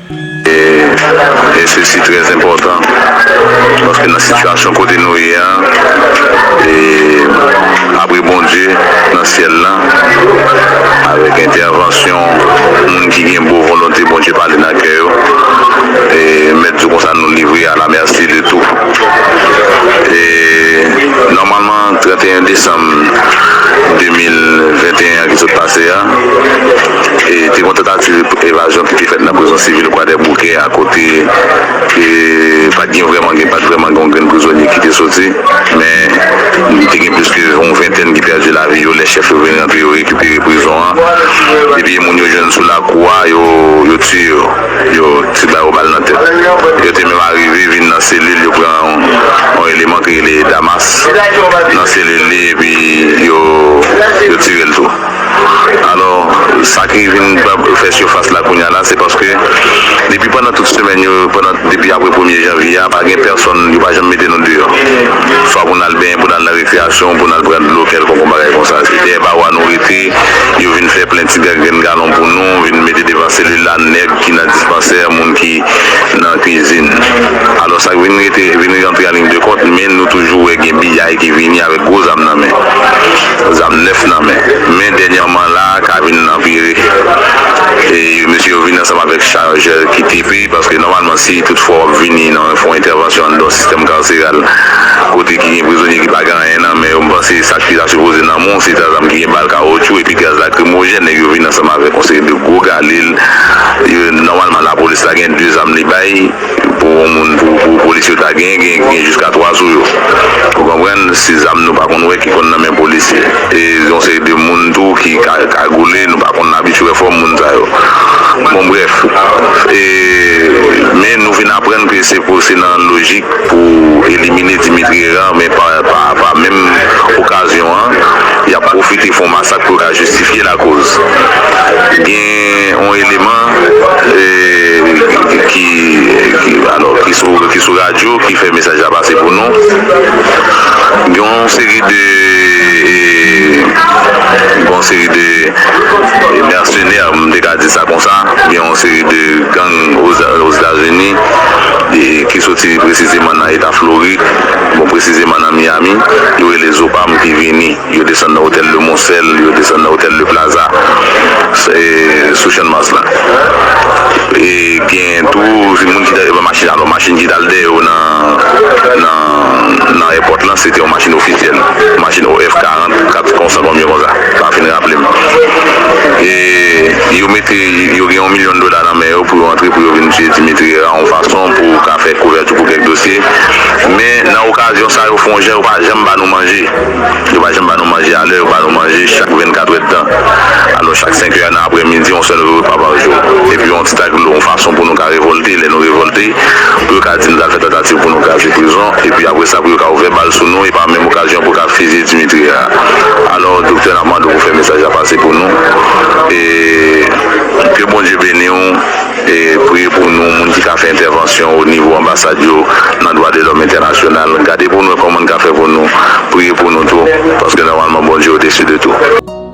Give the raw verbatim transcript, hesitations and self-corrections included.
E, e sesi trè enpòtan, paske nan sitiyasyon kote nou ye a, e apre Bondye nan syèl la, avèk entèvansyon moun ki gen bon volonte, Bondye pale nan kè yo, e mèt di konsa nou livre à la merci de tout. E nòmalman, trannteyen desanm de mil venteyen an ki sot pase a, e te gen yon tantativ evazyon ki te fèt nan prizon sivil Kwadèboukè a, kote e pa t gen vrèman, gen pa t vrèman gen yon grenn prizonye ki te soti, men li te gen plis ke yon ventèn ki pèdi lavi yo lè chèf yo vin rantre, yo rekipere prizon an. Epi moun yo jwenn sou lakou a, yo, yo tiye yo. Yo ti ba yo bal nan tèt. Yo te menm arive vin nan selil, yo pran yon, yon eleman ki rele Damas nan selil li, epi yo, yo tire l tou. Alò, sa ki vin fè sifas la kounye a la, se paske depi pandan tout semèn yo, pandan, depi apre premye janvye a, pa gen pèsonn, yo pa janm mete nou deyò. Swa pou n al benyen, pou n al nan rekreyasyon, pou n al pran dlo, kèlkonk bagay konsa. Se dèyè bawo a nou rete, yo vin fè plen ti grenn galon pou nou, vin mete devan selil la, nèg ki nan dispansè, moun ki nan kwizin. Alò, sa k vin rete, vin rantre an liy de kont, men nou toujou wè gen piyay ki vini avèk gwo zam nan men. Zam nèf nan men. Men dènyèman la, ka vin anpire. E mesye yo vin ansanm avèk chajè ki T P, paske nòmalman, si toutfwa w ap vini nan fè yon entèvansyon anndan yon sistèm karseral, kote ki gen prizonye ki pa gen anyen nan men yo, m panse sa ki ta sipoze nan men w, se ta zam ki gen bal, kawotchou, epi gaz lakrimojèn. Nèg yo vin ansanm avèk yon seri de gwo galil. Yo, nòmalman, lapolis la gen de zam li bay pou yon moun, pou, pou polis yo ta gen, gen, gen jiska twa sou yo. Ou konprann? Se zam nou pa konn wè ki konn nan men polisye. E yon seri de moun tou ki ka, kagoule, nou pa konn abitye wè fòm moun sa yo. Bon, brèf. E, men nou vin aprann ke se pou, se nan lojik pou elimine Dimitri Hérard, men pa, pa, pa menm okazyon an, y ap pwofite fè yon masak pou yo ka jistifye lakoz. Gen yon eleman, e, ki, ki, alò, ki sou, ki sou radyo, ki fè mesaj la pase pou nou. Gen yon seri de, e, gen yon seri de mèsenè, m te ka di sa konsa, gen yon seri de gang Ozetazini, e, ki soti presizeman nan eta Florid, bon, presizeman nan Miami, yo rele Zopam, ki vini. Yo desann nan otèl Le Moncel, yo desann nan otèl Le Plaza, e, sou Channmas la. E gen tou, se moun ki ta, e, machin, alò, machin ki t al dèyè yo nan, nan, nan èpòt lan, se te yon machin ofisyèl. Machin O F karant kat konsa, konbyen konsa. Pa fin raple m. E yo mete, yo gen yon milyon dola nan men yo pou yo antre, pou yo vin tiye Dimitri Hérard yon fason pou ka fè kouvèti pou kèk dosye. Men nan okazyon sa, yo fè yon jan, yo pa janm ba nou manje. Yo pa janm ba nou manje alè, yo ba nou manje chak vennkat èdtan. Alò, chak senk è nan aprèmidi, yon sèl repa pa jou. Epi yon ti tak dlo, yon fason pou nou ka revòlte, lè nou revòlte, pou yo ka di nou t al fè tantativ pou nou kraze prizon, epi apre sa, pou yo ka ouvè bal sou nou, e pa menm okazyon pou yo ka fizye Dimitri a. Alò, doktè, n ap mande w pou fè mesaj la pase pou nou. E ke Bondye beni w. E priye pou nou, moun ki ka fè entèvansyon o nivo anbasad yo nan dwa de lòm entènasyonal. Gade pou nou kòman n ka fè pou nou. Priye pou nou tou, paske nòmalman Bondye odesi de tou.